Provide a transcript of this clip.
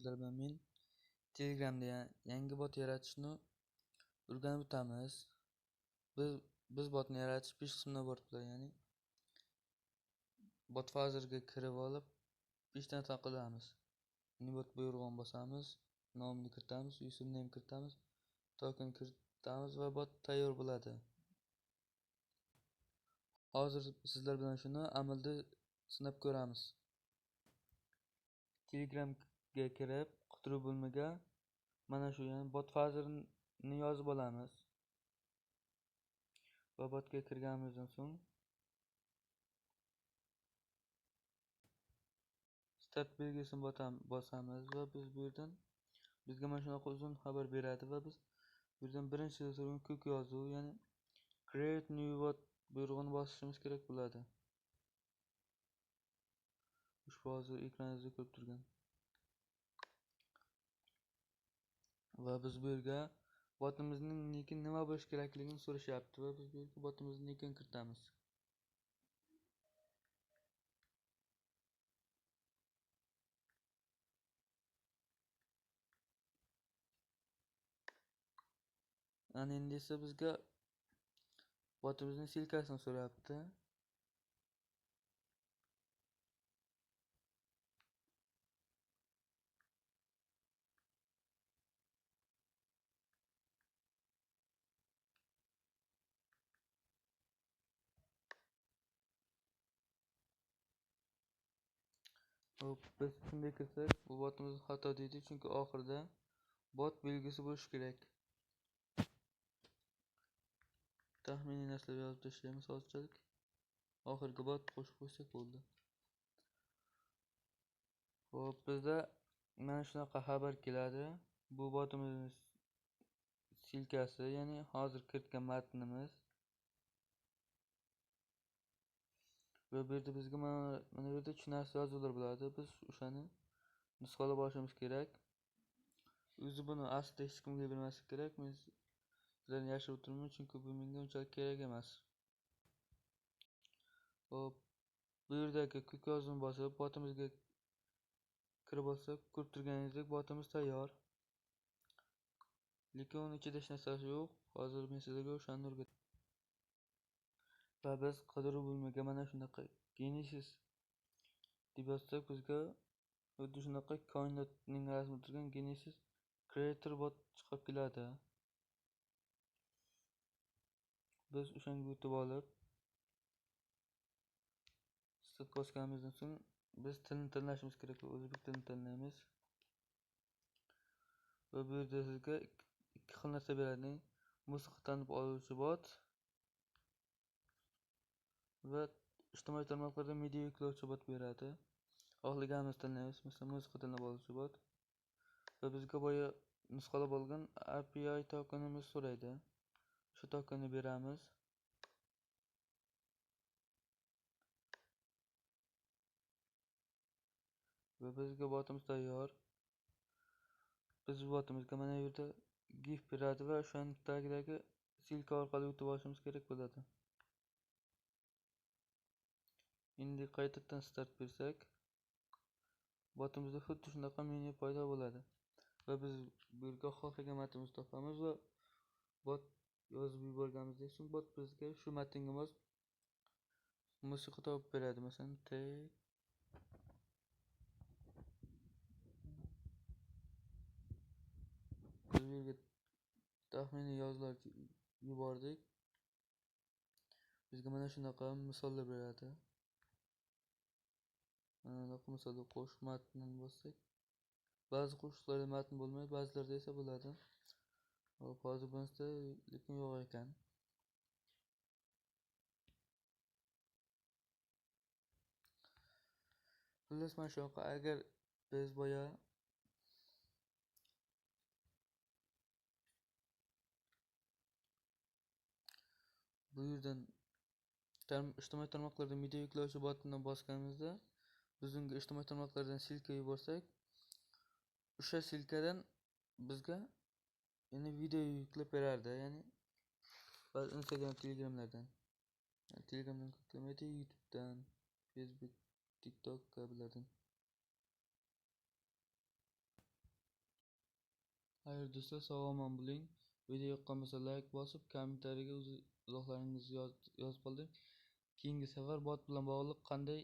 Sizlar bilan men Telegramda yangi bot yaratishni o'rganib o'tamiz. Biz botni yaratish 5 qismdan iborat bo'ladi, ya'ni BotFatherga kirib olib 5 ta narsa qilamiz. Ya'ni bot buyrug'ini bosamiz, nomini kiritamiz, username kiritamiz, token kiritamiz va bot tayyor bo'ladi. Hozir sizlar bilan shuni amalda sinab ko'ramiz. Telegramga kirib, qidiruv bo'limiga mana shu, ya'ni BotFatherni yozib olamiz. Va botga kirganimizdan so'ng start belgisini bosamiz va biz bu yerdan bizga mana shunaqa uzun xabar beradi va biz bu yerdan birinchi turgan ko'k yozuv, ya'ni create new bot buyrug'ini bosishimiz kerak bo'ladi. Ushbu hozir ekraningizda ko'rib turgan. Va biz bu yerga botimizning niki nima bo'lishi kerakligini so'rashyapti va biz bu yerga botimizning nikini kiritamiz. Ana endi esa bizga botimizning silkasini so'rayapti. Hop, biz shunday kirsak, bu botimiz xato deydi, chunki oxirida bot belgisi bo'lishi kerak. Taxminiy narsalar yozib tashlaymiz hozirchalik. Oxirgi bot qo'shib qo'ysak bo'ldi. Hop, bizda mana shunaqa xabar keladi. Bu botimizning silkasi, ya'ni hozir kiritgan matnimiz. Va bu yerda bizga mana bu yerda tushunarsiz yozuvlar bo'ladi. Biz o'shani nusxalab olishimiz kerak. O'zi buni aslida hech kimga bermaslik kerak. Men sizlarni yashirib o'tirmayman, chunki bu menga unchalik kerak emas. Hop, bu yerdagi ko'k yozuvni bosib, botimizga kirib olsak, ko'rib turganingizdek botimiz tayyor. Lekin uning ichida hech narsasi yo'q. Hozir men sizlarga o'shani o'rgataman. Va biz qidiruv bo'limiga mana shunaqa Genesis deb yozsak, bizga xuddi shunaqa koinotning rasmi turgan Genesis Creator bot chiqib keladi. Biz o'shanga o'tib olib start bosganimizdan so'ng biz tilni tanlashimiz kerak. O'zbek tilini tanlaymiz. Va bu yerda sizga ikki xil narsa beradi. Musiqa tanib oluvchi bot va ijtimoiy tarmoqlarda media yuklovchi bot beradi. Xohlaganimizni tanlaymiz. Masalan, musiqa tanib oluvchi bot. Va bizga boya nusxalab olgan API tokenimiz so'raydi. Shu tokenni beramiz. Va bizga botimiz tayyor. Biz bu botimizga mana bu yerda GIF beradi va o'shaning tagidagi silka orqali o'tib olishimiz kerak bo'ladi. Endi qaytadan start bersak, botimizda xuddi shunaqa menyu paydo bo'ladi. Va biz bu yerga xohlagan matnimizni topamiz va bot yozib yuborganimizdan so'ng bot bizga shu matnga mos musiqa topib beradi. Masalan, biz bu yerga taxminiy yozuvlar yubordik. Bizga mana shunaqa misollar beradi. Mana bunaqa misolda qo'shiq matnini bossak, ba'zi qo'shiqlarda matn bo'lmaydi, ba'zilarda esa bo'ladi. Hop, hozir bunisida lekin yo'q ekan. Xullas, mana shunaqa. Agar biz boya bu yerdan ijtimoiy tarmoqlarda media yuklovchi botni bosganimizda biz unga ijtimoiy tarmoqlardan silka yuborsak, o'sha silkadan bizga yana video yuklab berardi, ya'ni ba'zi Instagram, Telegramlardan. Yani Telegramdan yuklamaydi, YouTube'dan, Facebook, TikTok kabilardan. Xayr do'stlar, sog' omon bo'ling. Video yoqqan bo'lsa layk bosib, kommentariyaga o'z izohlaringizni yozib qoldiring. Keyingi safar bot bilan bog'liq qanday